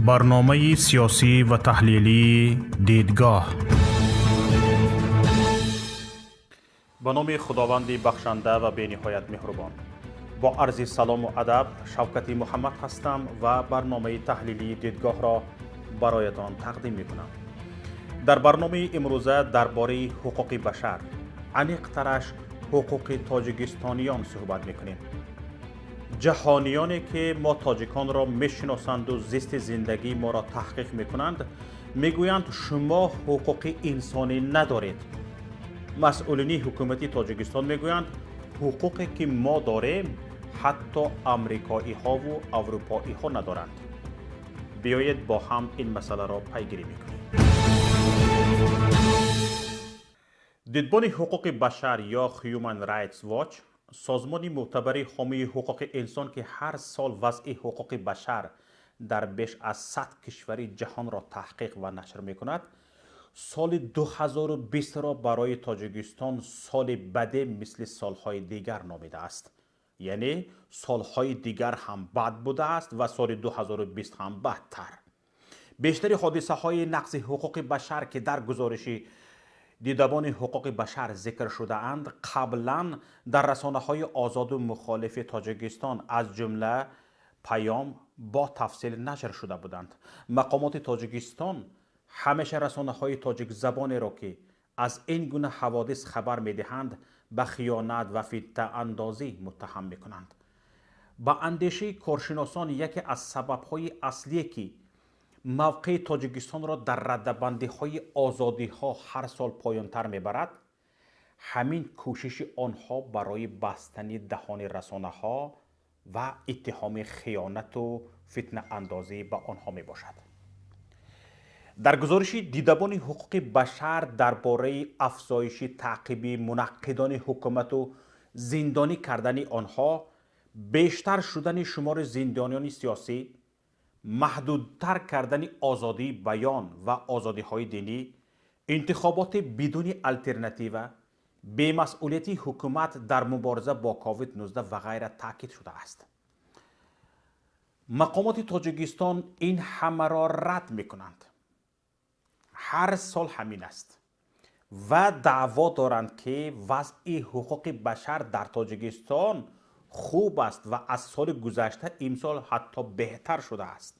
Барномаи сиёсӣ ва таҳлилии «Дидгоҳ». Ба номи Худованди бахшанда ва бениҳоят меҳрубон. Бо арзи салому адаб, Шавкати Муҳаммад ҳастам ва барномаи таҳлилии «Дидгоҳро» бароятон тақдим мекунам. Дар барномаи имрӯза дар бораи ҳуқуқи башар, аниқтараш ҳуқуқи тоҷикистониён суҳбат мекунем. Ҷаҳониёне, ки мо тоҷиконро мешиносанду зисти зиндагии моро таҳқиқ мекунанд, мегӯянд: шумо ҳуқуқи инсонӣ надоред. Масъулини ҳукумати Тоҷикистон мегӯянд, ҳуқуқе, ки мо дорем, ҳатто амрикоиҳову аврупоиҳо надоранд. Биёед, бо ҳам ин масъаларо пайгирӣ мекунем. Дидбони ҳуқуқи башар ё Human Rights Watch, созмони мӯътабари ҳомии ҳуқуқи инсон, ки ҳар сол вазъи ҳуқуқи башар дар беш аз 100 кишвари ҷаҳонро таҳқиқ ва нашр мекунад, соли 2020-ро барои Тоҷикистон соли баде мисли солҳои дигар номидааст. Яъне солҳои дигар ҳам бад будааст ва соли 2020 ҳам бадтар. Бештари ҳодисаҳои нақзи ҳуқуқи башар, ки дар гузориши Дидабони ҳуқуқи башар зикр шудаанд, қаблан дар расонаҳои озоду мухолифи Тоҷикистон, аз ҷумла Паём, бо тафсил нашр шуда буданд. Мақомоти Тоҷикистон ҳамеша расонаҳои тоҷикзабонеро, ки аз ин гуна ҳаводис хабар медиҳанд, ба хиёнат ва фитнаандозӣ муттаҳам мекунанд. Ба андешаи коршиносон, яке аз сабабҳои аслие, ки мавқеи Тоҷикистонро дар радабандиҳои озодиҳо ҳар сол поёнтар мебарад, ҳамин кӯшиши онҳо барои бастани даҳони расонаҳо ва иттиҳоми хиёнату фитнаандозӣ ба онҳо мебошад. Дар гузориши Дидабони ҳуқуқи башар дар бораи афзоиши таъқиби мунаққидони ҳукумату зиндонӣ кардани онҳо, бештар шудани шумори зиндониёни сиёсӣ, маҳдудтар кардани озодии баён ва озодиҳои динӣ, интихоботи бидуни алтернатива, бемасъулияти ҳукумат дар мубориза бо COVID-19 ва ғайра таъкид шудааст. Мақомоти Тоҷикистон ин ҳамаро рад мекунанд. Ҳар сол ҳамин аст ва даъво доранд, ки вазъи ҳуқуқи башар дар Тоҷикистон хуб аст ва аз соли гузашта имсол ҳатто беҳтар шудааст.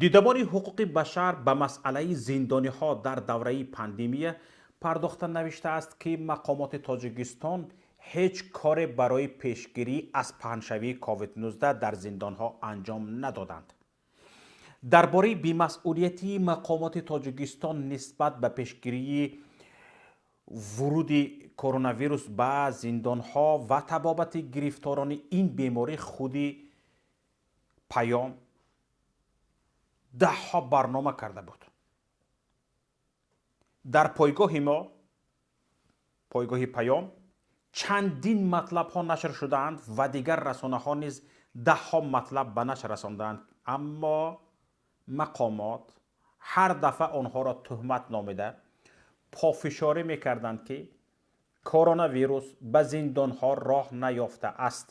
Дидабони ҳуқуқи башар ба масъалаи зиндониҳо дар давраи пандемия пардохта навиштааст, ки мақомоти Тоҷикистон ҳеҷ коре барои пешгирӣ аз паҳншавии COVID-19 дар зиндонҳо анҷом надоданд. Дар бораи бемасъулиятии мақомоти Тоҷикистон нисбат ба пешгирии вуруди коронавирус ба зиндонҳо ва табобати гирифторони ин беморӣ худи Паём даҳҳо барнома карда буд. Дар пойгоҳи мо, пойгоҳи Паём, чандин матлабҳо нашр шудаанд ва дигар расонаҳо низ даҳҳо матлаб ба нашр расондаанд, аммо мақомот ҳар дафъа онҳоро туҳмат номида, пофишорӣ мекарданд, ки коронавирус ба зиндонҳо роҳ наёфтааст.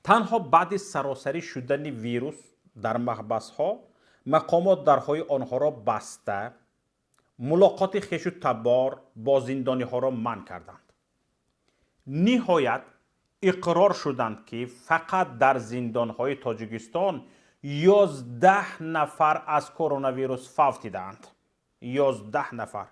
Танҳо баъди саросарӣ шудани вирус дар маҳбасҳо мақомот дарҳои онҳоро баста, мулоқоти хешу табор бо зиндониҳоро манъ карданд. Ниҳоят иқрор шуданд, ки фақат дар зиндонҳои Тоҷикистон 11 нафар аз коронавирус фавтидаанд. 11 нафар.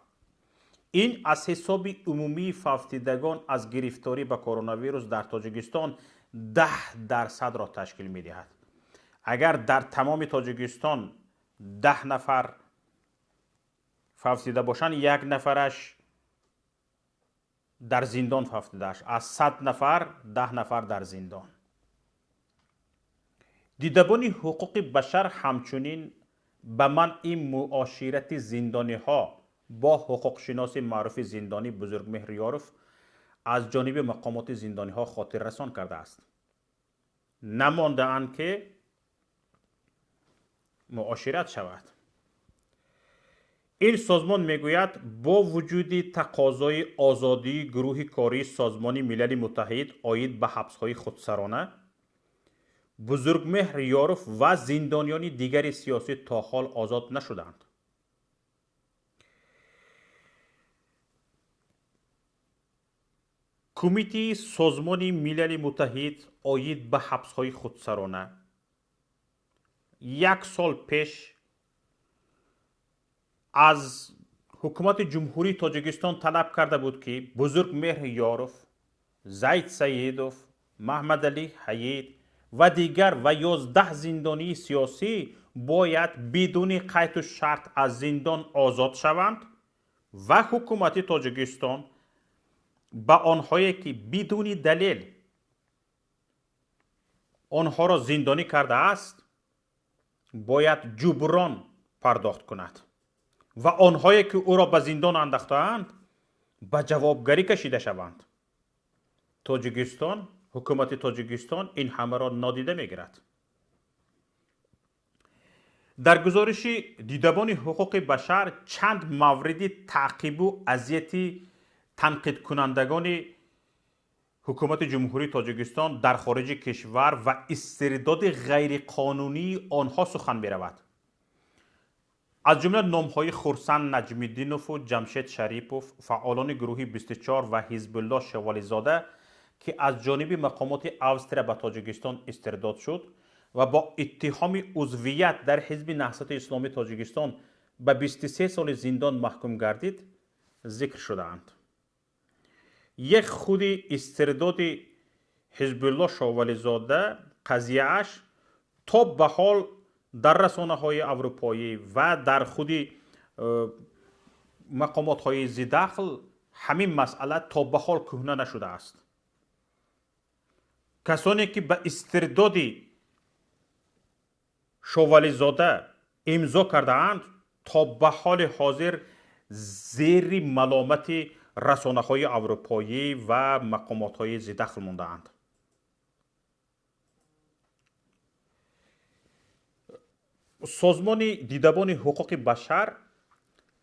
Ин аз ҳисоби умумии фавтидагон аз гирифторӣ ба коронавирус дар Тоҷикистон 10 дарсадро ташкил медиҳад. Агар дар тамоми Тоҷикистон 10 нафар фавтида бошанд, як нафараш дар зиндон фавтидааст. Аз 100 нафар 10 нафар дар зиндон. Дидабони ҳуқуқи башар ҳамчунин ба манъи муоширати зиндониҳо бо ҳуқуқшиноси маъруфи зиндонӣ Бузургмеҳр Ёров аз ҷониби мақомоти зиндониҳо хотиррасон кардааст. Намондаанд, ки муошират шавад. Ин созмон мегӯяд, бо вуҷуди тақозои озодии гурӯҳи кории Созмони Милали Муттаҳид оид ба ҳабсҳои худсарона. Бузургмеҳр Ёров ва зиндониёни дигари сиёсӣ то ҳол озод нашуданд. Кумитаи Созмони Милали Муттаҳид оид ба ҳабсҳои худсарона як сол пеш аз ҳукумати Ҷумҳурии Тоҷикистон талаб карда буд, ки Бузургмеҳр Ёров, Зайд Саидов, Маҳмадалӣ Ҳаид ва дигар ва 11 зиндонии сиёсӣ бояд бидуни қайду шарт аз зиндон озод шаванд ва ҳукумати Тоҷикистон ба онҳое, ки бидуни далел онҳоро зиндонӣ кардааст, бояд ҷуброн пардохт кунад ва онҳое, ки ӯро ба зиндон андохтаанд, ба ҷавобгарӣ кашида шаванд. Тоҷикистон, ҳукумати Тоҷикистон ин ҳамаро нодида мегирад. Дар гузориши Дидабони ҳуқуқи башар чанд мавриди таъқибу азияти танқидкунандагони ҳукумати Ҷумҳурии Тоҷикистон дар хориҷи кишвар ва истирдоди ғайриқонунии онҳо сухан меравад. Аз ҷумла номҳои Хурсанд Наҷмиддинову Ҷамшед Шарипов, фаъолони гурӯҳи 24 ва Ҳизбулло Шевализода, ки аз ҷониби мақомоти Австрия ба Тоҷикистон истирдод шуд ва бо иттиҳоми узвият дар Ҳизби Наҳзати Исломии Тоҷикистон ба 23 соли зиндон маҳкум гардид, зикр шудаанд. Як худи истирдоди Ҳизбулло Шовализода қазияаш то ба ҳол дар расонаҳои аврупоӣ ва дар худи мақомотҳои зидахл ҳамин масъала то ба ҳол кӯҳна нашудааст. Касоне ки ба истирдоди Шовализода имзо кардаанд, то ба ҳоли ҳозир зери маломати расонаҳои аврупоӣ ва мақомотҳои зидахл мондаанд. Созмони Дидабони ҳуқуқи башар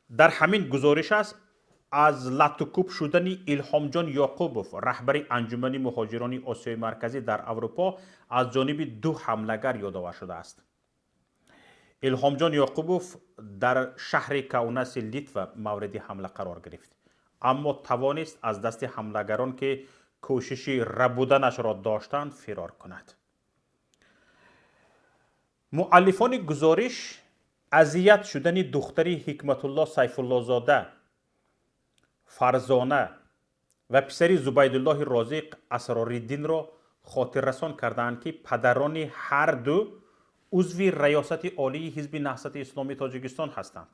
дар ҳамин гузориш аст аз латтукӯб шудани Илҳомҷон Ёқубов, раҳбари Анҷумани муҳоҷирони Осиёи Марказӣ дар Аврупо, аз ҷониби ду ҳамлагар ёдовар шудааст. Илҳомҷон Ёқубов дар шаҳри Каунаси Литва мавриди ҳамла қарор гирифт, аммо тавонист аз дасти ҳамлагарон, ки кӯшиши рабуданашро доштанд, фирор кунад. Муаллифони гузориш азият шудани духтари Ҳикматулло Сайфуллозода Фарзона ва писари Зубайдуллоҳи Розиқ Асрориддинро хотиррасон кардаанд, ки падарони ҳар ду узви Раёсати Олии Ҳизби Наҳзати Исломии Тоҷикистон ҳастанд.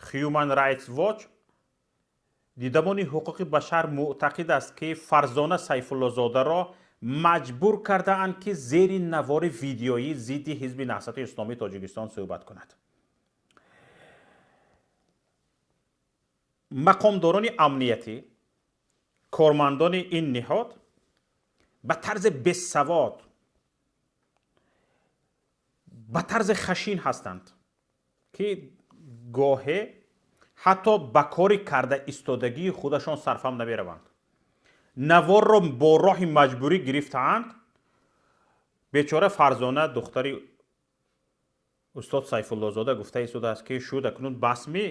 Human Rights Watch, Дидабони ҳуқуқи башар мӯътақид аст, ки Фарзона Сайфуллозодаро маҷбур кардаанд, ки зери навори видеоӣ зидди Ҳизби Наҳзати Исломии Тоҷикистон суҳбат кунад. Мақомдорони амниятӣ, кормандони ин ниҳод ба тарзи бесавод, ба тарзи хашин ҳастанд, ки гоҳе ҳатто ба кори карда истодагии худашон сарфам намераванд. Наворро бо роҳи маҷбурӣ гирифтаанд. Бечора Фарзона, духтари устод Сайфуллозода, гуфта истодааст, ки шуд, акнун бас ми?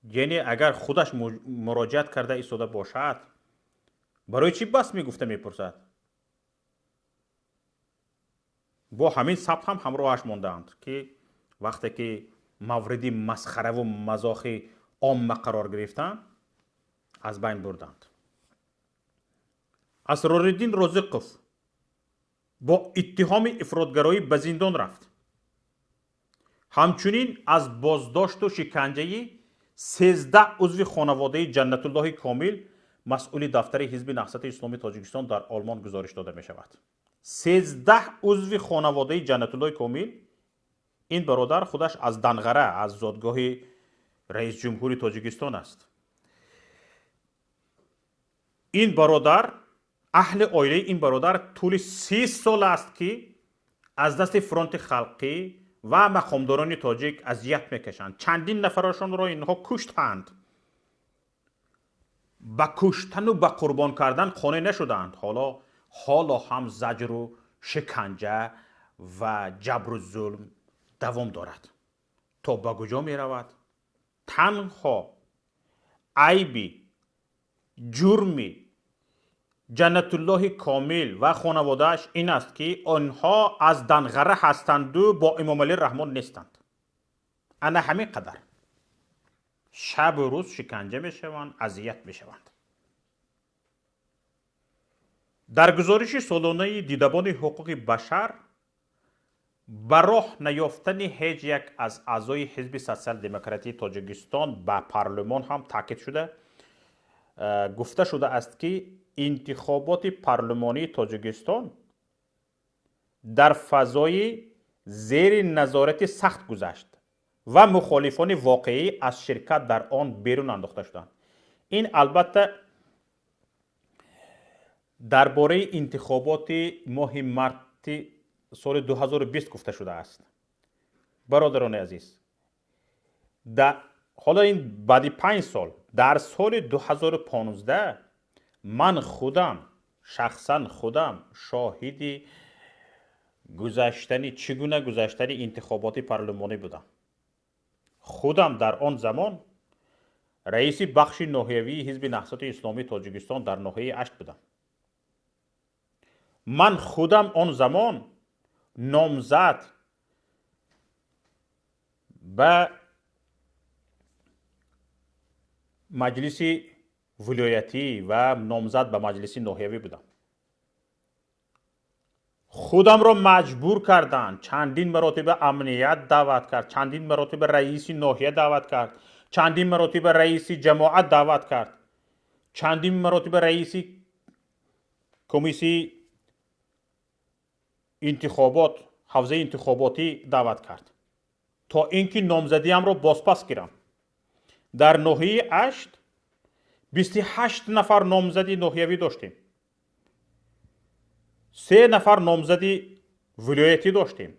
Яъне агар худаш муроҷиат карда истода бошад, барои чӣ бас ми гуфта мепурсад? Бо ҳамин сабт ҳам ҳамроҳаш мондаанд, ки вақте ки мавриди масхараву мазохи омма қарор гирифтанд, аз байн бурданд. Асрориддин Розиқов бо иттиҳоми ифротгароӣ ба зиндон рафт. Ҳамчунин аз боздошту шиканҷаи 13 узви хонаводаи Ҷаннатуллоҳи Комил, масъули дафтари Ҳизби Наҳзати Исломии Тоҷикистон дар Олмон, гузориш дода мешавад. 13 узви хонаводаи Ҷаннатуллоҳи Комил. Ин бародар худаш аз Данғара, аз зодгоҳи раисҷумҳури Тоҷикистон аст. Ин бародар, аҳли оилаи ин бародар тӯли 30 сол аст, ки аз дасти Фронти халқӣ ва мақомдорони тоҷик азият мекашанд. Чандин нафарашонро инҳо куштанд. Ба куштану ба қурбон кардан қонеъ нашудаанд. Ҳоло Ҳоло ҳам заҷру шиканҷа ва ҷабру зулм давом дорад. То ба куҷо меравад? Танҳо айби ҷурми Ҷаннатуллоҳи Комил ва хонаводааш ин аст, ки онҳо аз Данғара ҳастанду бо Эмомалӣ Раҳмон нестанд. Ана ҳамин қадар шабу рӯз шиканҷа мешаванд, азият мешаванд. Дар гузориши солонаи Дидабони ҳуқуқи башар ба роҳ наёфтани ҳеҷ як аз аъзои Ҳизби Социал-демократии Тоҷикистон ба парлумон ҳам таъкид шуда, гуфта шудааст, ки интихоботи парлумонии Тоҷикистон дар фазои зери назорати сахт гузашт ва мухолифони воқеӣ аз ширкат дар он берун андохта шуданд. Ин албатта дар бораи интихоботи моҳи марти соли 2020 гуфта шудааст. Бародарони азиз, ҳоло ин баъди 5 сол, дар соли 2015 ман худам, шахсан худам шоҳиди гузаштани, чӣ гуна гузаштани интихоботи парлумонӣ будам. Худам дар он замон раиси бахши ноҳиявии Ҳизби Наҳзати Исломии Тоҷикистон дар ноҳияи Ашт будам. Ман худам он замон номзад ба маҷлиси вилоятӣ ва номзад ба маҷлиси ноҳиявӣ будам. Худамро маҷбур карданд. Чандин маротиба амният даъват кард, чандин маротиба раиси ноҳия даъват кард, чандин маротиба раиси ҷамоат даъват кард, чандин маротиба раиси комиссияи интихобот, ҳавзаи интихоботӣ даъват кард, то ин ки номзадиамро бозпас гирам. Дар ноҳияи Ашт 28 нафар номзади ноҳиявӣ доштем, се нафар номзади вилоятӣ доштем,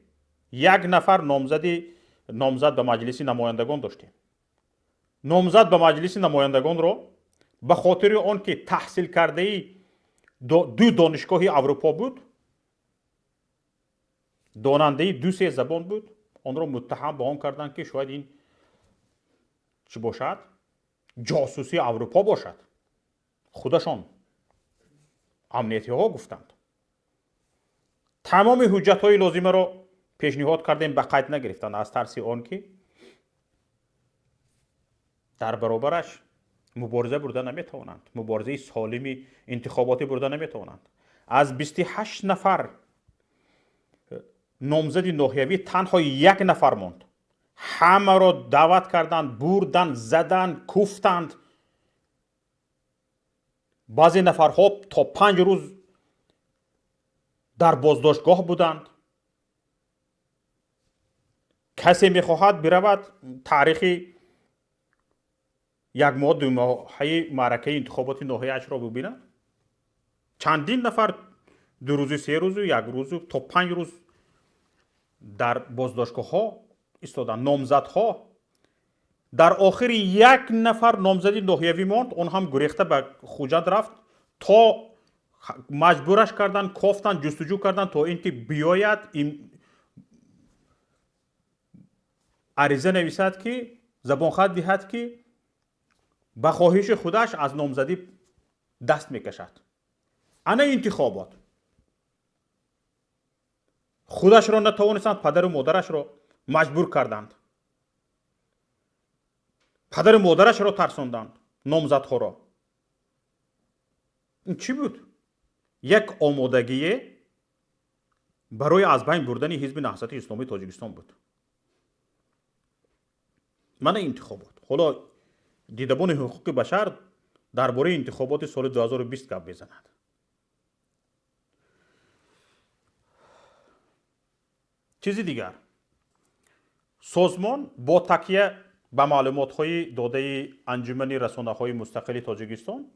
як нафар номзад ба маҷлиси намояндагон доштем. Номзад ба маҷлиси намояндагонро ба хотири он ки таҳсил кардаи ду донишгоҳи Аврупо буд, донандаи ду-се забон буд, онро муттаҳам ба он карданд, ки шояд ин чӣ бошад, ҷосусии Аврупо бошад. Худашон амниятиҳо гуфтанд. Тамоми ҳуҷҷатҳои лозимаро пешниҳод кардем, ба қайд нагирифтанд, аз тарси он ки дар баробараш мубориза бурда наметавонанд, муборизаи солими интихоботӣ бурда наметавонанд. Аз 28 нафар номзади ноҳиявӣ танҳо як нафар монд. Ҳамаро даъват карданд, бурданд, заданд, куфтанд. Баъзе нафарҳо то 5 рӯз дар боздоштгоҳ буданд. Касе мехоҳад биравад, таърихи як моҳ, 2 моҳаи маъракаи интихоботи ноҳияашро бибинад. Чандин нафар 2 рӯзу, 3 рӯзу, як рӯзу то 5 рӯз дар боздоштгоҳҳо истоданд номзадҳо. Дар охири як нафар номзади ноҳиявӣ монд, он ҳам гурехта ба Хуҷанд рафт, то маҷбураш карданд, кофтанд, ҷустуҷӯ карданд, то ин ки биёяд, ариза нависад, ки забонхат диҳад, ки ба хоҳиши худаш аз номзадӣ даст мекашад. Ана интихобот. Худашро натавонистанд, падару модарашро маҷбур карданд, падару модарашро тарсонданд, номзадҳоро. Ин чӣ буд? Як омодагие барои аз байн бурдани Ҳизби Наҳзати Исломии Тоҷикистон буд. Мана интихобот. Ҳоло Дидабони ҳуқуқи башар дар бораи интихоботи соли 2020 гап мезанад. Чизи дигар, созмон бо такя ба маълумотҳои додаи Анҷумани расонаҳои мустақили Тоҷикистон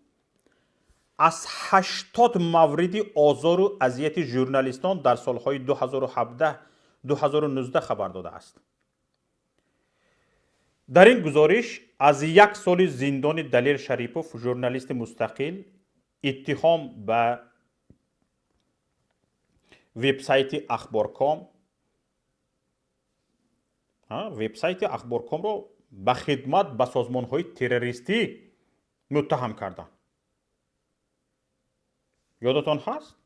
аз 80 мавриди озору азияти журналистон дар солҳои 2017-2019 хабар додааст. Дар ин гузориш аз як соли зиндони Далер Шарипов, журналисти мустақил, иттиҳом ба Вебсайти Ахборком, вебсайти Ахборкомро ба хидмат ба созмонҳои террористӣ муттаҳам карданд. Ёдатон ҳаст,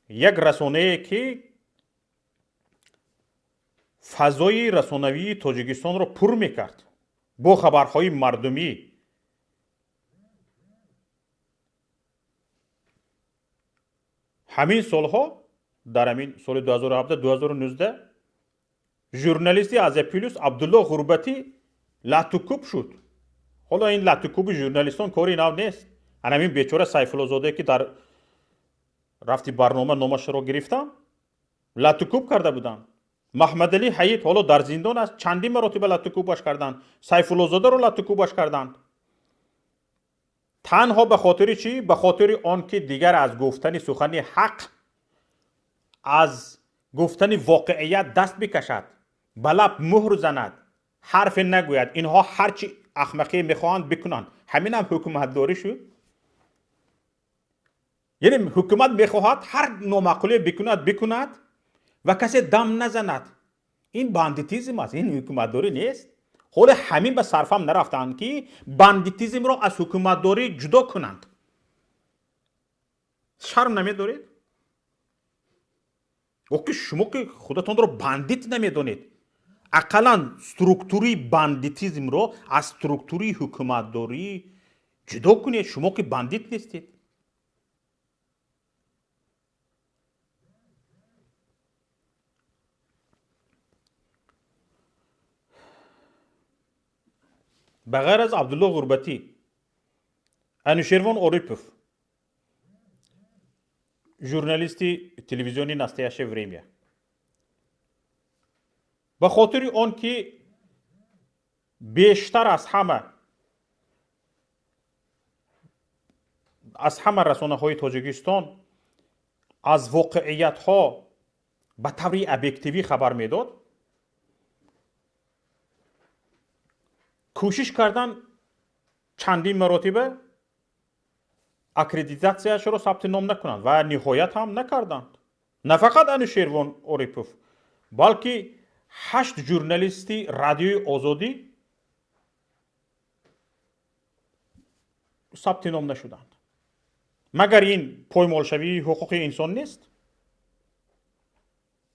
як расонае, ки фазои расонавии Тоҷикистонро пур мекард бо хабарҳои мардумӣ, ҳамин солҳо, дар ҳамин соли 2017-2019, журналисти Азия Плюс Абдулло Ғурбатӣ латтукӯб шуд. Ҳоло ин латтукӯби журналистон кори нав нест. Ана ҳамин бечора Сайфуллозоде, ки дар рафти барнома номашро гирифтам, латтукӯб карда буданд. Маҳмадалӣ Ҳаид ҳоло дар зиндон аст, чандин маротиба латтукӯбаш карданд. Сайфуллозодаро латтукӯбаш карданд. Танҳо ба хотири чӣ? Ба хотири он ки дигар аз гуфтани сухани ҳақ, аз гуфтани воқеият даст бикашад, ба лаб муҳр занад, ҳарфе нагӯяд. Инҳо ҳарчи ахмақӣ мехоҳанд, бикунанд. Ҳаминам ҳукуматдорӣ шуд? Яъне ҳукумат мехоҳад ҳар номаъқуле бикунад, бикунад ва касе дам назанад. Ин бандитизм аст, ин ҳукуматдорӣ нест. Ҳоло ҳамин ба сарфам нарафтанд, ки бандитизмро аз ҳукуматдорӣ ҷудо кунанд. Шарм намедоред? Ки шумо, ки худатонро бандит намедонед, ақаллан структураи бандитизмро аз структураи ҳукуматдорӣ ҷудо кунед. Шумо ки бандит нестед. Ба ғайр аз Абдулло Ғурбатӣ, Анушервон Орипов, журналисти телевизиони «Настоящее время», ба хотири он ки бештар аз ҳама расонаҳои Тоҷикистон аз воқеиятҳо ба таври объективӣ хабар медод, кӯшиш кардан чандин маротиба аккредитатсияшро сабти ном накунанд ва ниҳоят ҳам накарданд. На фақат Анушервон Орипов, балки ҳашт журналисти Радиои Озодӣ сабти ном нашуданд. Магар ин поймолшавии ҳуқуқи инсон нест?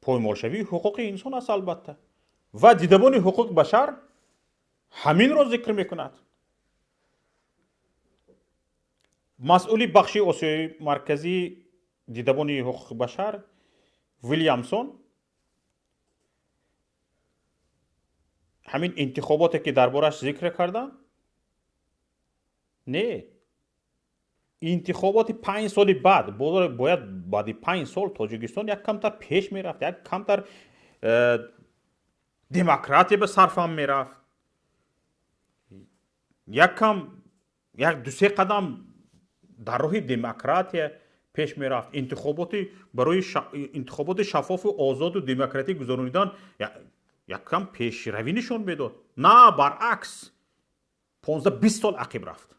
Поймолшавии ҳуқуқи инсон аст, албатта. Ва Дидабони ҳуқуқи башар ҳаминро зикр мекунад. Масъули бахши Осиёи Марказии Дидабони ҳуқуқи башар Вилямсон ҳамин интихоботе, ки дар бораш зикр кардам, не, интихоботи 5 соли баъд, бояд баъди 5 сол Тоҷикистон як камтар пеш мерафт, як камтар демократия ба сарфам мерафт, як кам, як дусе қадам дар роҳи демократия пеш мерафт. Интихоботи барои интихоботи шаффофу озоду демократӣ гузаронидан як кам пешравӣ нишон медод. На, баръакс, 15-20 сол ақиб рафт.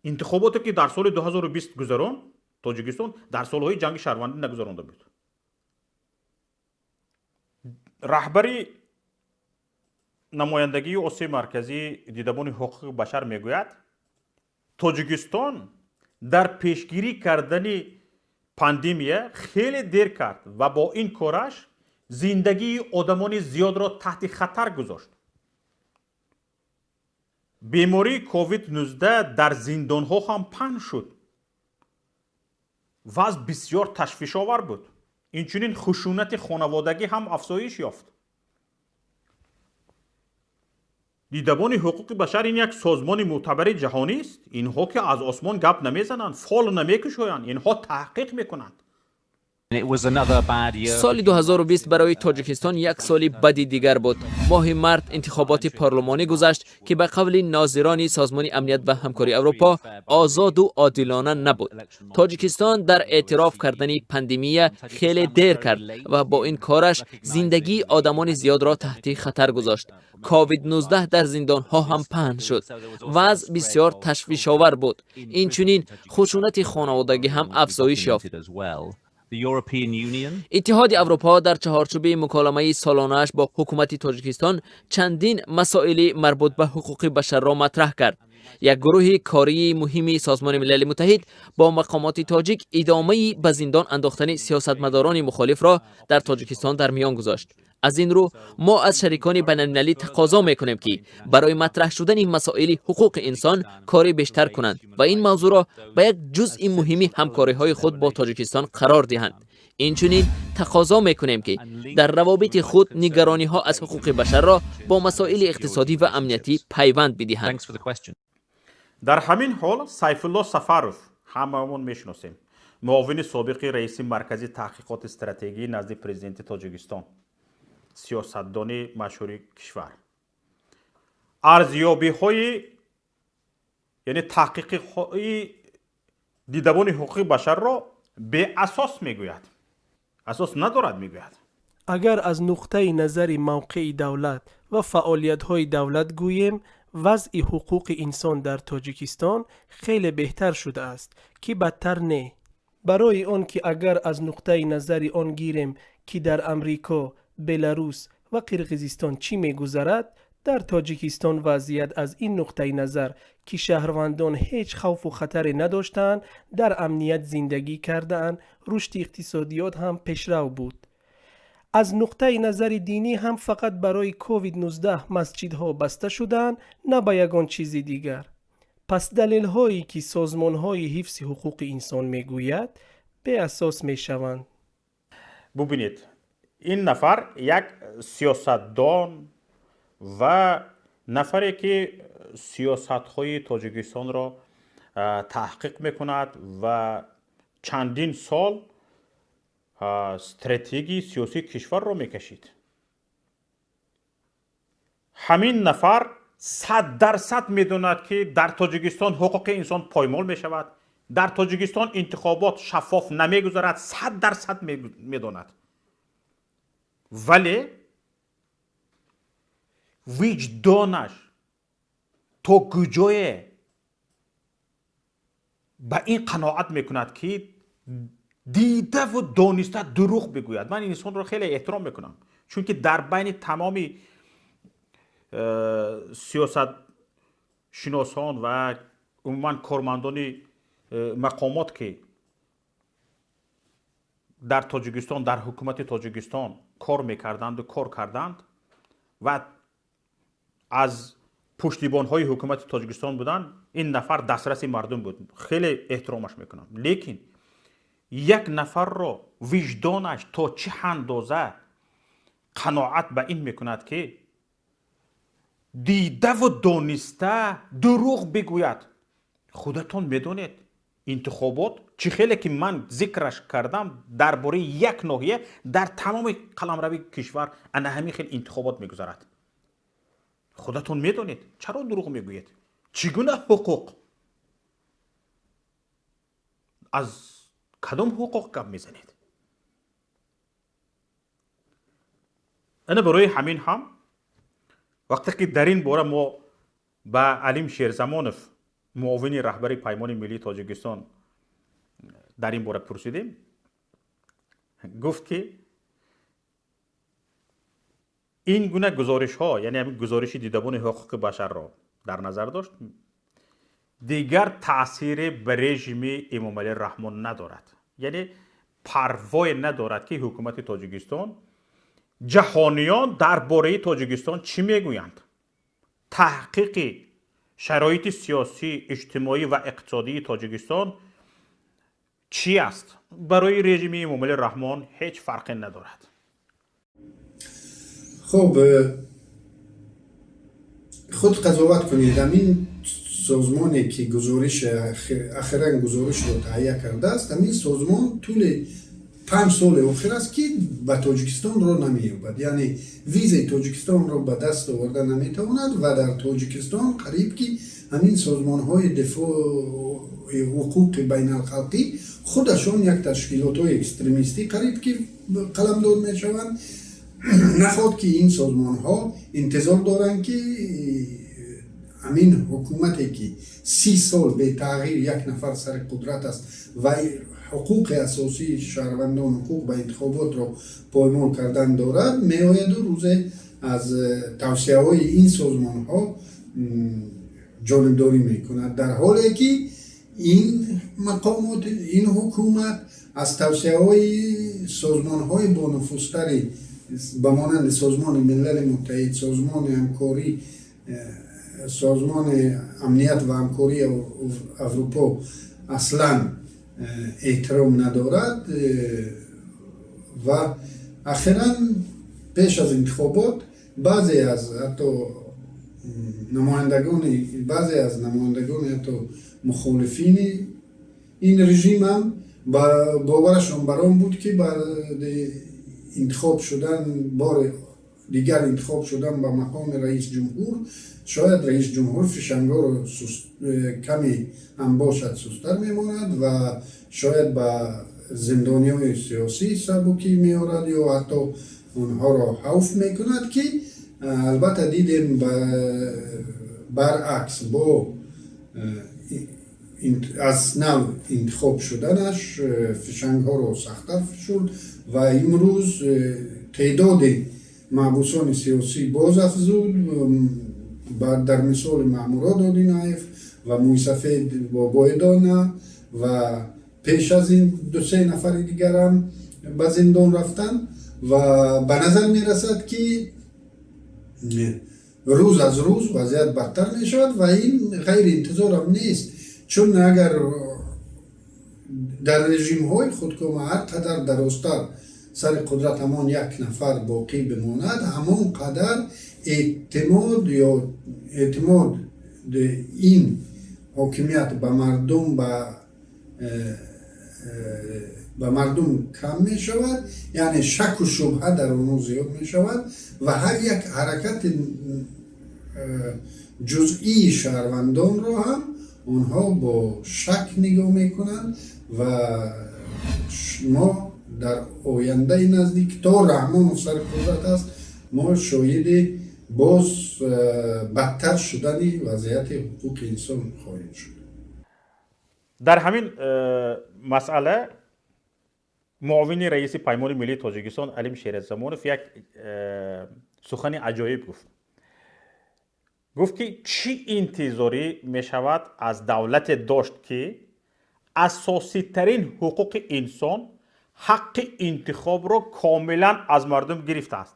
Интихоботе, ки дар соли 2020 гузарон, Тоҷикистон дар солҳои ҷанги шаҳрвандӣ нагузаронда буд. Раҳбари намояндагии Осиёи Марказии Дидабони ҳуқуқи башар мегӯяд, Тоҷикистон дар пешгирӣ кардани пандемия хеле дер кард ва бо ин кораш зиндагии одамони зиёдро таҳти хатар гузошт. Бемории COVID-19 дар зиндонҳо ҳам паҳн шуд. Вазъ бисёр ташвишовар буд. Инчунин хушунати хонаводагӣ ҳам афзоиш ёфт. Дидабони ҳуқуқи башар ин як созмони мӯътабари ҷаҳонист. Инҳо ки аз осмон гап намезананд, фол намекушоянд, инҳо таҳқиқ мекунанд. Соли 2020 барои Тоҷикистон як соли бади дигар буд. Моҳи март интихоботи парлумонӣ гузашт, ки ба қавли нозирони Созмони амният ва ҳамкории Аврупо озоду одилона набуд. Тоҷикистон дар эътироф кардани пандемия хеле дер кард ва бо ин кораш зиндагии одамони зиёдро таҳти хатар гузошт. COVID-19 дар зиндонҳо ҳам паҳн шуд. Вазъ бисёр ташвишовар буд. Инчунин хушунати хонаводагӣ ҳам афзоиш ёфт. Иттиҳоди Аврупо дар чаҳорчӯби муколамаи солонааш бо ҳукумати Тоҷикистон чандин масоили марбут ба ҳуқуқи башарро матраҳ кард. Як гурӯҳи кории муҳими Созмони Милали Муттаҳид бо мақомоти тоҷик идомаи ба зиндон андохтани сиёсатмадорони мухолифро дар Тоҷикистон дар миён гузошт. Аз ин рӯ мо аз шарикони байналмилалӣ тақозо мекунем, ки барои матраҳ шудани масоили ҳуқуқи инсон кори бештар кунанд ва ин мавзӯъро ба як ҷузъи муҳими ҳамкориҳои худ бо Тоҷикистон қарор диҳанд. Инчунин тақозо мекунем, ки дар равобити худ нигарониҳо аз ҳуқуқи башарро бо масоили иқтисодӣ ва амниятӣ пайванд бидиҳанд. Дар ҳамин ҳол Сайфулло Сафаров, ҳамаамон мешиносем, муовини собиқи раиси Маркази таҳқиқоти стратегӣ назди президенти Тоҷикистон, сиёсатдони машҳури кишвар, арзёбиҳои, яъне таҳқиқиҳои Дидабони ҳуқуқи башарро беасос мегӯяд, асос надорад мегӯяд. Агар аз нуқтаи назари мавқеи давлат ва фаъолиятҳои давлат гӯем, вазъи ҳуқуқи инсон дар Тоҷикистон хеле беҳтар шудааст, ки бадтар не. Барои он ки агар аз нуқтаи назари он гирем, ки дар Амрико, Беларус ва Қирғизистон чӣ мегузарад, дар Тоҷикистон вазъият аз ин нуқтаи назар, ки шаҳрвандон ҳеҷ хавфу хатаре надоштаанд, дар амният зиндагӣ кардаанд, рушди иқтисодиёт ҳам пешрав буд. Аз нуқтаи назари динӣ ҳам фақат барои COVID-19 масҷидҳо баста шудаанд, на ба ягон чизи дигар. Пас далелҳое, ки созмонҳои ҳифзи ҳуқуқи инсон мегӯяд, беасос мешаванд. Бубинед, ин нафар як сиёсатдон ва нафаре, ки сиёсатҳои Тоҷикистонро таҳқиқ мекунад ва чандин сол стратегияи сиёсии кишварро мекашид. Ҳамин нафар 100% медонад, ки дар Тоҷикистон ҳуқуқи инсон поймол мешавад, дар Тоҷикистон интихобот шаффоф намегузарад, 100% медонад, вале виҷдонаш то куҷое ба ин қаноат мекунад, ки дидаву дониста дурӯғ бигӯяд? Ман инсонро хеле эҳтиром мекунам, чунки дар байни тамоми сиёсатшиносон ва умуман кормандони мақомот, ки дар Тоҷикистон, дар ҳукумати Тоҷикистон кор мекарданду кор карданд ва аз пуштибонҳои ҳукумати Тоҷикистон буданд, ин нафар дастраси мардум буд, хеле эҳтиромаш мекунам. Лекин як нафарро виҷдонаш то чӣ андоза қаноат ба ин мекунад, ки дидаву дониста дурӯғ бигӯяд? Худатон медонед, интихобот чӣ хеле ки ман зикраш кардам дар бораи як ноҳия, дар тамоми қаламрави кишвар ана ҳамин хел интихобот мегузарад. Худатон медонед, чаро дурӯғ мегӯед? Чӣ гуна ҳуқуқ, аз кадом ҳуқуқ гап мезанед? Ана барои ҳамин ҳам вақте ки дар ин бора мо ба Алим Шерзамонов, муовини раҳбари Паймони миллии Тоҷикистон, дар ин бора пурсидем, гуфт, ки ин гуна гузоришҳо, яъне ҳамин гузориши Дидабони ҳуқуқи башарро дар назар дошт, дигар таъсире ба режими Эмомалӣ Раҳмон надорад, яъне парвое надорад, ки ҳукумати Тоҷикистон, ҷаҳониён дар бораи Тоҷикистон чӣ мегӯянд. Таҳқиқи шароити сиёсӣ, иҷтимоӣ ва иқтисодии Тоҷикистон чӣ аст, барои режими Эмомалӣ Раҳмон ҳеҷ фарқе надорад. Хуб, худ қазоват кунед. Ҳамин созмоне, ки гузориш, ахиран гузоришро таҳия кардааст, ҳамин созмон тӯли 5 соли охир аст, ки ба Тоҷикистон роҳ намеёбад, яъне визаи Тоҷикистонро ба даст оварда наметавонад. Ва дар Тоҷикистон қариб ки ҳамин созмонҳои дифои ҳуқуқи байналхалқӣ худашон як ташкилотҳои экстремистӣ қариб ки қаламдод мешаванд. Наход ки ин созмонҳо интизор доранд, ки ҳамин ҳукумате, ки 30 сол бетағйир як нафар сари қудрат аст ва ҳуқуқи асосии шаҳрвандон, ҳуқуқ ба интихоботро поймол кардан дорад, меояду рӯзе аз тавсияҳои ин созмонҳо ҷонибдорӣ мекунад, дар ҳоле ки ин мақомот, ин ҳукумат аз тавсияҳои созмонҳои бонуфузтари ба монанди Созмони Милали Муттаҳид, Созмони ҳамкорӣ, Созмони Амният ва Ҳамкории Аврупо аслан эҳтиром надорад. Ва ахиран пеш аз интихобот баъзе аз ҳатто намояндагони, баъзе аз намояндагони ҳатто мухолифини ин режим ҳам боварашон бар он буд, ки баъди интихоб шудан, бори дигар интихоб шудан ба мақоми раис ҷумҳур, шояд раис ҷумҳур фишангоро каме ҳам бошад сусттар мемонад ва шояд ба зиндониҳои сиёсӣ сабукӣ меорад ё ҳатто онҳоро афв мекунад, ки албатта дидем, баръакс, бо аз нав интихоб шуданаш фишангҳоро сахттар фишурд ва имрӯз теъдоди маҳбусони сиёсӣ боз афзуд, дар мисоли Маҳмурод Одинаев ва мӯйсафед Бобои Дона ва пеш аз ин дусе нафари дигарам ба зиндон рафтанд. Ва ба назар мерасад, ки рӯз аз рӯз вазъият бадтар мешавад ва ин ғайриинтизорам нест, чун агар дар режимҳои худкома ҳар қадар дарозтар сари қудрат ҳамон як нафар боқӣ бимонад, ҳамон қадар эътимод ё эътимоди ин ҳокимият ба мардум ба мардум кам мешавад, яъне шаку шубҳа дар онҳо зиёд мешавад ва ҳар як ҳаракати ҷузъии шаҳрвандонро ҳам онҳо бо шак нигоҳ мекунанд. Ва мо дар ояндаи наздик, то Раҳмонов сари қудрат аст, мо шоҳиди боз бадтар шудани вазъияти ҳуқуқи инсон хоҳем шуд. Дар ҳамин масъала муовини раиси Паймони Миллии Тоҷикистон Алим Шерзамонов як сухани аҷоиб гуфт. Гуфт, ки чӣ интизорӣ мешавад аз давлате дошт, ки асоситарин ҳуқуқи инсон, ҳаққи интихобро комилан аз мардум гирифтааст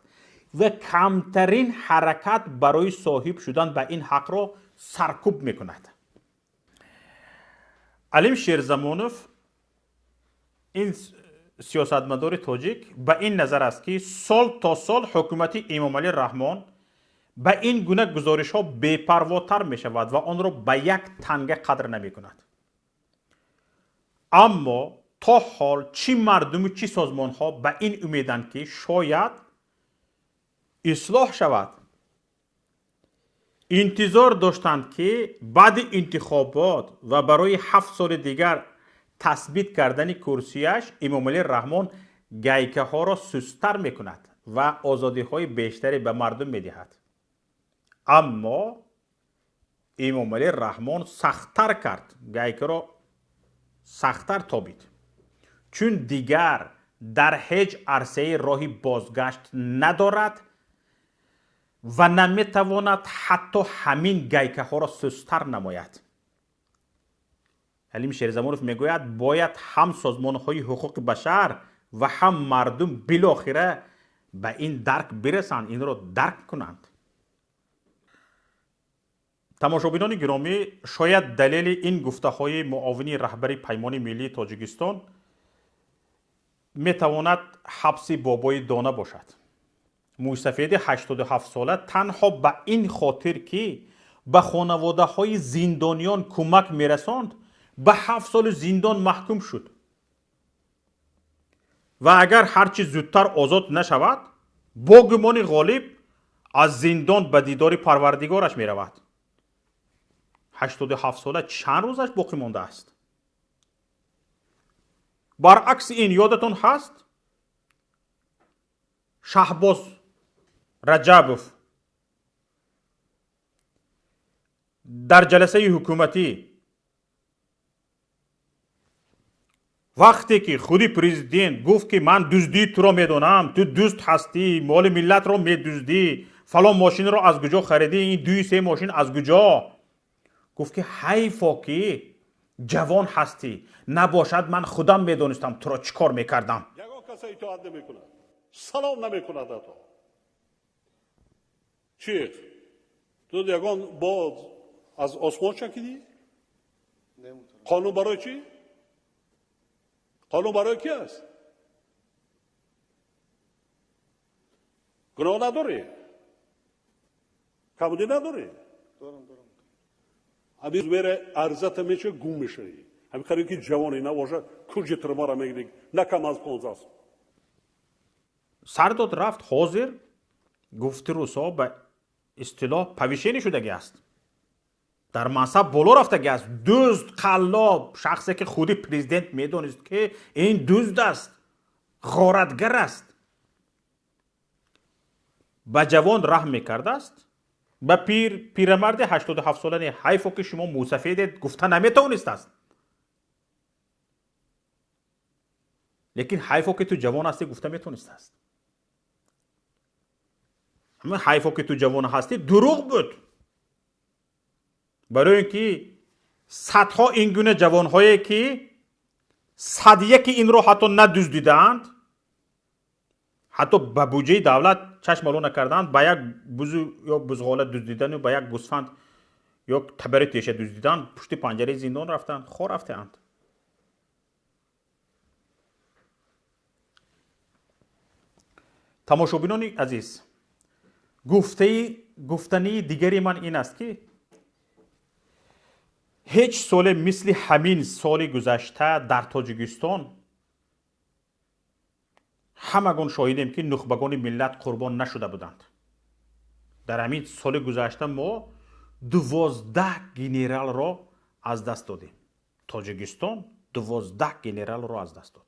ва камтарин ҳаракат барои соҳиб шудан ба ин ҳақро саркӯб мекунад. Алим Шерзамонов, ин сиёсатмадори тоҷик, ба ин назар аст, ки сол то сол ҳукумати Эмомалӣ Раҳмон ба ин гуна гузоришҳо бепарвотар мешавад ва онро ба як танга қадр намекунад. Аммо то ҳол чӣ мардуму чӣ созмонҳо ба ин умеданд, ки шояд ислоҳ шавад. Интизор доштанд, ки баъди интихобот ва барои 7 соли дигар тасбит кардани курсияш Эмомалӣ Раҳмон гайкаҳоро сусттар мекунад ва озодиҳои бештаре ба мардум медиҳад. Аммо Эмомалӣ Раҳмон сахттар кард, гайкаро сахттар тобид, чун дигар дар ҳеҷ арсаи роҳи бозгашт надорад ва наметавонад ҳатто ҳамин гайкаҳоро сусттар намояд. Алим Шерзамонов мегӯяд, бояд ҳам созмонҳои ҳуқуқи башар ва ҳам мардум билохира ба ин дарк бирасанд, инро дарк кунанд. Тамошобинони гиромӣ, шояд далели ин гуфтаҳои муовини раҳбари Паймони Миллии Тоҷикистон метавонад ҳабси Бобои Дона бошад. Мӯйсафеди 87-сола танҳо ба ин хотир, ки ба хонаводаҳои зиндониён кӯмак мерасонд, ба 7 соли зиндон маҳкум шуд. Ва агар ҳарчи зудтар озод нашавад, бо гумони ғолиб аз зиндон ба дидори парвардигораш меравад. 87 сола чанд рӯзаш боқӣ мондааст? Баръакси ин ёдатон ҳаст, Шаҳбоз Раҷабов дар ҷаласаи ҳукуматӣ вақте ки худи президент гуфт, ки ман дуздии туро медонам, ту дузд ҳастӣ, моли миллатро медуздӣ, фалон мошинро аз куҷо харидӣ, ин дуи се мошин аз куҷо, гуфт, ки ҳайфо ки ҷавон ҳастӣ, набошад ман худам медонистам туро чӣ кор мекардам. Ягон каса итоат намекунад, салом намекунад. Ҳатто чи ту ягон бод аз осмон чакидӣ? Қонун барои чӣ? Қонун барои ки аст? Гуноҳ надорӣ, камудӣ надорӣ. Ҳамин мере арзата меча, гум мешавӣ. Ҳамин қариб ки ҷавоне набошад, кунҷи тирмара мегирӣ, на кам аз 15 сол. Сар дод, рафт. Ҳозир гуфти рӯсҳо, ба истилоҳ, повышение шудагӣ аст, дар мансаб боло рафтагӣ аст. Дузд, қаллоб, шахсе ки худи президент медонист, ки ин дузд аст, ғоратгар аст, ба ҷавон раҳм мекардааст, ба пир, пирамарди 87 сола не, ҳайфо ки шумо мӯсафедед, гуфта наметавонистааст, лекин ҳайфо ки ту ҷавон ҳастӣ, гуфта метавонистааст. Ҳамин ҳайфо ки ту ҷавон ҳастӣ дурӯғ буд, барои ин ки садҳо ин гуна ҷавонҳое ки садяки инро ҳатто надуздидаанд, ҳатто ба буҷаи давлат чашм ало накардаанд, ба як бузу ё бузғола дуздидану ба як гӯсфанд ё табари теша дуздидан, пушти панҷараи зиндон рафтанд, хор рафтаанд. Тамошобинони азиз, гуфтании дигари ман ин аст, ки ҳеҷ соле мисли ҳамин соли гузашта дар Тоҷикистон ҳамагон шоҳидем, ки нухбагони миллат қурбон нашуда буданд. Дар ҳамин соли гузашта мо 12 генералро аз даст додем. Тоҷикистон 12 генералро аз даст дод.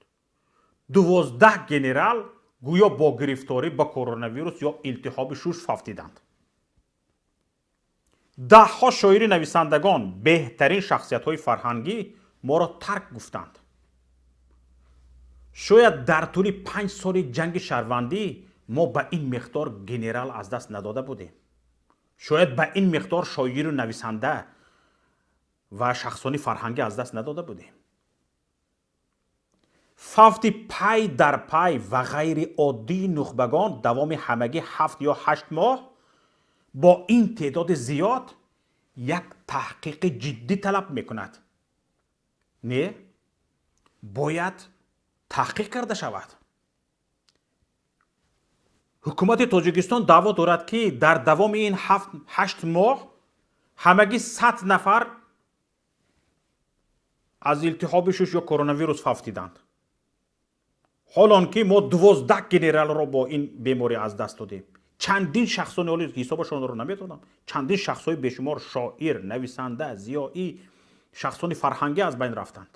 12 генерал гӯё бо гирифторӣ ба коронавирус ё илтиҳоби шуш фавтиданд. Даҳҳо шоири, нависандагон, беҳтарин шахсиятҳои фарҳангӣ моро тарк гуфтанд. Шояд дар тӯли 5 соли ҷанги шаҳрвандӣ мо ба ин миқдор генерал аз даст надода будем. Шояд ба ин миқдор шоиру нависанда ва шахсони фарҳангӣ аз даст надода будем. Фавти пай дар пай ва ғайриоддии нухбагон давоми ҳамагӣ 7 ё 8 моҳ бо ин теъдоди зиёд як таҳқиқи ҷиддӣ талаб мекунад. Не, бояд таҳқиқ карда шавад. Ҳукумати Тоҷикистон даъво дорад, ки дар давоми ин 7-8 моҳ ҳамагӣ 100 нафар аз илтиҳоби шуш ё коронавирус фавтиданд, ҳолон ки мо 12 генералро бо ин беморӣ аз даст додем. Чандин шахсони, ҳоли ҳисобашонро наметавонам, чандин шахсҳои бешумор, шоир, нависанда, зиёӣ, шахсони фарҳангӣ аз байн рафтанд.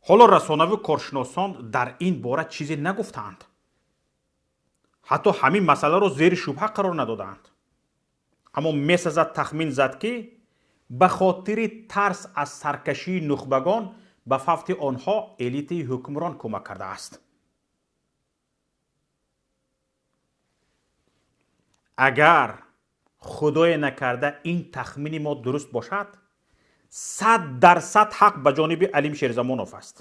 Ҳоло расонаву коршиносон дар ин бора чизе нагуфтаанд, ҳатто ҳамин масъаларо зери шубҳа қарор надодаанд. Аммо месазад тахмин зад, ки ба хотири тарс аз саркашии нухбагон ба фавти онҳо элитаи ҳукмрон кӯмак кардааст. Агар худое накарда ин тахмини мо дуруст бошад, 100% ҳақ ба ҷониби Алим Шерзамонов аст.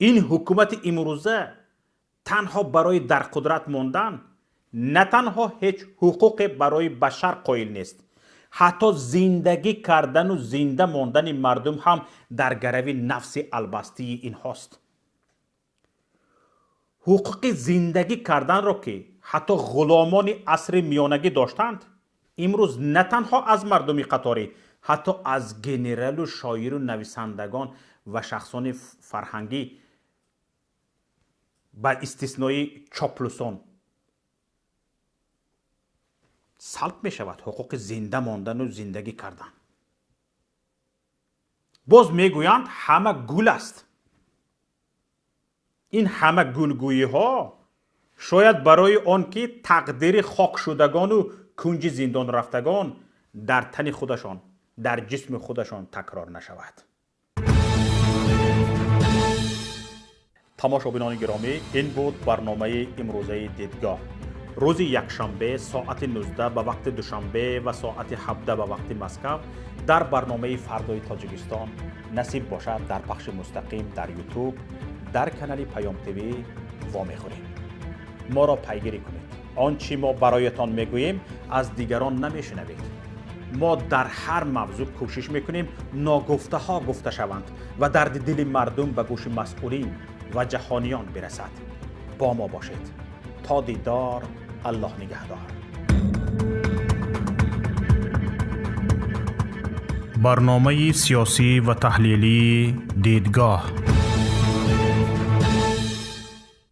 Ин ҳукумати имрӯза танҳо барои дар қудрат мондан на танҳо ҳеҷ ҳуқуқе барои башар қоил нест, ҳатто зиндагӣ кардану зинда мондани мардум ҳам дар гарави нафси албастии инҳост. Ҳуқуқи зиндагӣ карданро, ки ҳатто ғуломони асри миёнагӣ доштанд, имрӯз на танҳо аз мардуми қаторӣ, Ҳатто аз генералу шоиру нависандагон ва шахсони фарҳангӣ ба истиснои чоплусон салб мешавад ҳуқуқи зинда мондану зиндагӣ кардан. Боз мегӯянд, ҳама гул аст. Ин ҳама гулгӯиҳо шояд барои он ки тақдири хокшудагону кунҷи зиндон рафтагон дар тани худашон, дар ҷисми худашон такрор нашавад. Тамошобинони гиромӣ, ин буд барномаи имрӯзаи «Дидгоҳ». Рӯзи якшанбе соати 19 ба вақти Душанбе ва соати 17 ба вақти Москав дар барномаи «Фардои Тоҷикистон» насиб бошад, дар пахши мустақим дар Ютуб, дар канали Паём ТВ вомехӯрем. Моро пайгирӣ кунед. Он чӣ мо бароятон мегӯем, аз дигарон намешунавед. Мо дар ҳар мавзӯъ кӯшиш мекунем, ногуфтаҳо гуфта шаванд ва дарди дили мардум ба гӯши масъулин ва ҷаҳониён бирасад. Бо мо бошед. То дидор, Аллоҳ нигаҳдор. Барномаи сиёсӣ ва таҳлилии «Дидгоҳ».